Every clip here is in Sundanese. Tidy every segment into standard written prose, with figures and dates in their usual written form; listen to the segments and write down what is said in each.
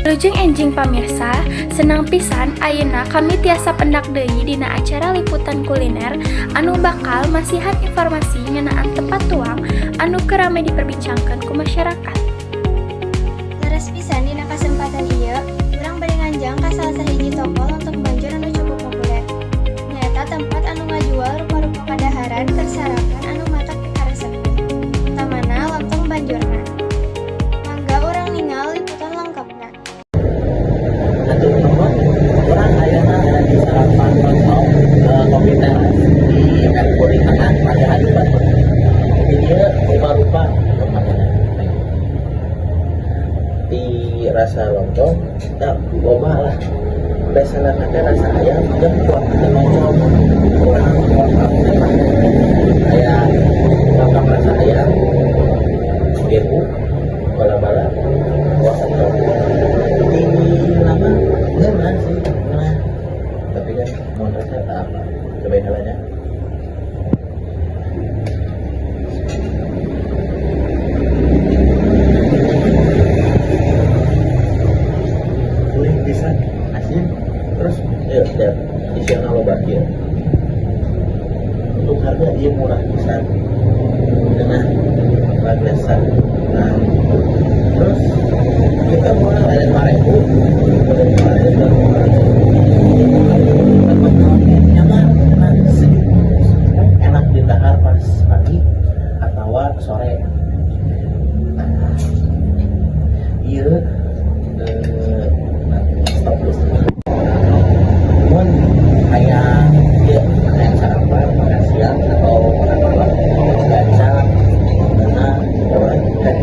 Wilujeng enjing pamirsa, senang pisan ayeuna kami tiasa pendak deui dina acara liputan kuliner anu bakal masihan informasi ngeunaan tempat tuang anu keur rame diperbincangkeun ku masyarakat. Leres pisan, dina kasempatan ieu, urang bade nganjang ka salah sahiji toko lontong banjur anu cukup populer. Nyaeta tempat anu ngajual rupa-rupa kadaharan keur sarapan anu matak pikaresepeun. Utamana lontong banjurna. Mangga urang ningal liputan lengkapna. Hatur nuhun, urang ayeuna ada di sarapan lontong kopi teras di Merpuri Tengah pada hari Bandung. Di dieu rupa-rupa makanan. Di rasa lontong, tak loba lah. Biasana teh rasa ayam dan kuah teh lontong. Urang lengkap teh mah. Aya lengkap rasa ayam, gebu, bala-bala, kuah lontong. Di lama ngeunah sih, ngeunah. Tapi kan mau rasa tak apa. Cobain heula. Gurih pisan, asin, terus ya, lihat isian loba kieu. Untuk harga dia murah pisan. Ngeunah luar biasa. Nah, terus kita murah ada 5.000, ada 5.000, nyaman, enak, sejuk, enak didahar pas pagi atau sore. Nah, iya, stop dulu. Mun aya ieu hayang sarapan, makan siang atau makan malam, gancang, ngeunah, urang kan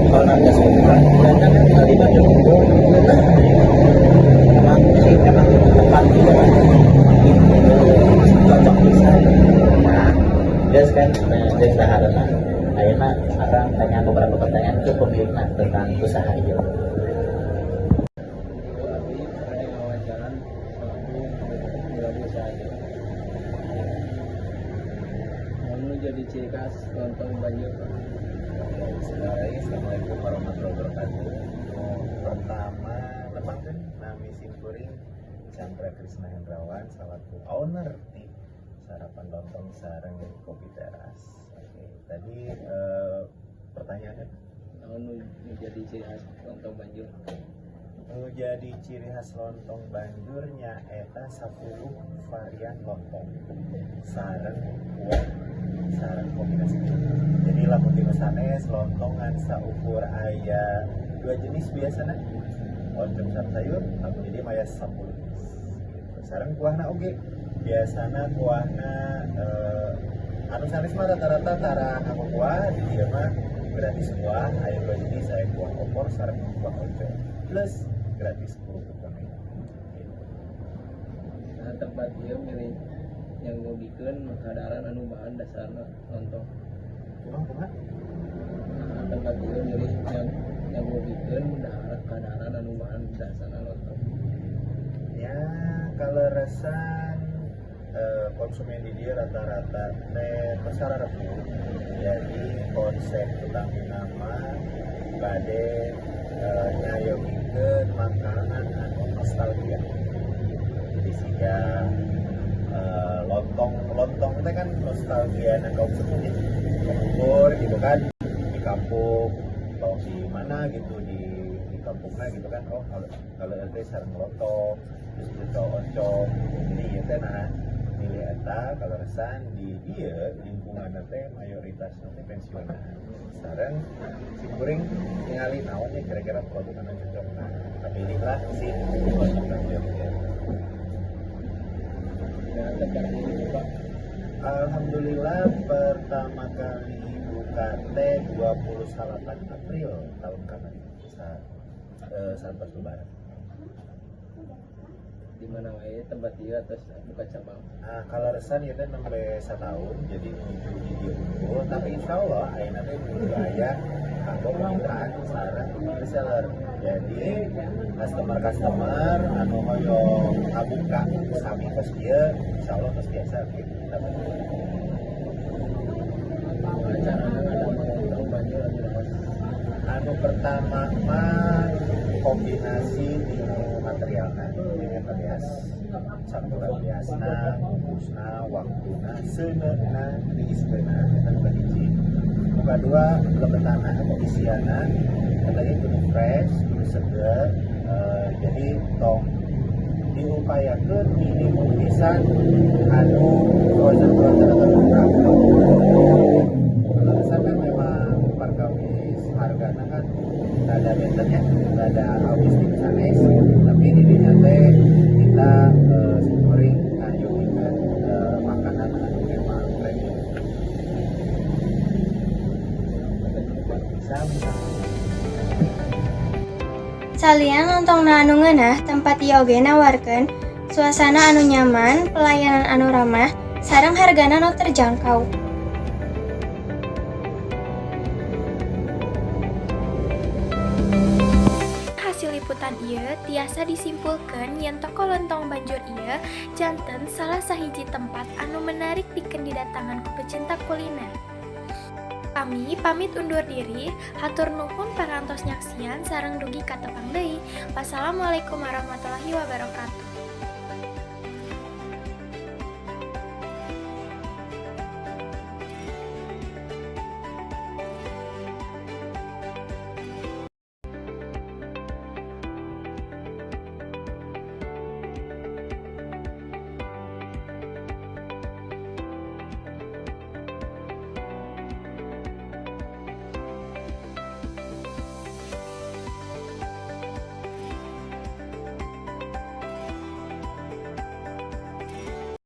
soalna geus murah, gancang kan tinggal di Bandung unggul, ngeunah. Emang sih, emang tempat juga kan cocok pisan. Nah, geus kan, nah, geus dahareuna. Ayeuna akan tanya beberapa pertanyaan ke pemilikna tentang usaha ieu. Abdi bade ngawawancaran selaku pelaku usaha ieu. Naon jadi ciri khas lontong banjur, Pak? Bismillahirrahmanirrahim. Assalamualaikum warahmatullahi wabarakatuh. Pertama, nepangkeun nami sim kuring Chandra Krisna Hendrawan selaku owner di sarapan lontong sareng kopi teras. Oke, tadi pertanyaannya? Naon nu jadi ciri khas lontong banjur? Nu jadi ciri khas lontong banjurnya eta 10 varian lontong sareng kuah sareng kombinasi. Jadi lamun ti nu sanes lontong ngan saukur aya dua jenis, biasana oncom sareng sayur, lamun jadi mah aya 10 jenis gitu. Sareng kuahna oge biasana kuahna anu sanes mah rata-rata tara nganggo kuah, di dieu mah gratis kuah, aya dua jenis, aya kuah opor sareng kuah oncom, plus gratis kerupuk koneng gitu. Nah, tempat ieu milih nyayogikeun kadaharan anu bahan dasarna lontong. Kumaha kumaha? Nah, tempat ieu milih nyayogikeun kadaharan anu bahan dasarna lontong. Ya, kaleresan konsumen di dieu rata-rata teh pasar rebu. Jadi konsep utami nama bade nyayogikeun makanan anu nostalgia. Jadi siga lontong lontong teh kan nostalgia na kaum sepuh ya. Kumpul gitu kan di kampung atau di mana gitu, di kampungnya gitu kan. Oh, kalau kalau RT sareng lontong terus itu oncom. Jadi ieu teh, nah, milih eta kaleresan di dieu lingkungan teh mayoritas teh pensiunan. Sareng sim kuring ningali naon ya kira-kira produk anu cocok, nah kapilihlah si lontong banjur ya. Nah, tempat ieu dibuka? Alhamdulillah, pertama kali buka teh 28 April tahun kemarin saat saat pas lebaran. Di mana wae tempat ieu atos buka cabang? Nah, kaleresan ieu teh nembe satahun, jadi nuju di dieu unggul, tapi insya Allah ayeuna teh nuju aya kanggo kemitraan sareng reseller. Jadi customer-customer anu hoyong ngabuka sami kos kieu, insya Allah tos biasa gitu. Acarana ngadamel lontong banjur anu raos? Anu pertama mah Kombinasi dina materialna eta bias, campuran biasna, bungkusna, waktuna, seuneuna, tiiskeunna, eta nu kahiji. Nu kadua, lebetana atau isiana eta ge kudu fresh, kudu seger, jadi tong diupayakeun minimum pisan anu frozen frozen atau murah. Alasan kan memang perkawis hargana kan rada benten ya, rada awis di sanes, tapi di dinya teh kita simkuring ngayogikeun makanan anu memang premium. Sami. Salian lontongna anu ngeunah, tempat ieu oge nawarkeun suasana anu nyaman, pelayanan anu ramah, sareng hargana nu terjangkau. Hasil liputan ieu tiasa disimpulkeun yen toko lontong Banjur ieu janten salah sahiji tempat anu menarik pikeun didatangan ku pecinta kuliner. Kami pamit undur diri, hatur nuhun parantos nyaksian sareng dugi ka tepang deui. Wassalamualaikum warahmatullahi wabarakatuh.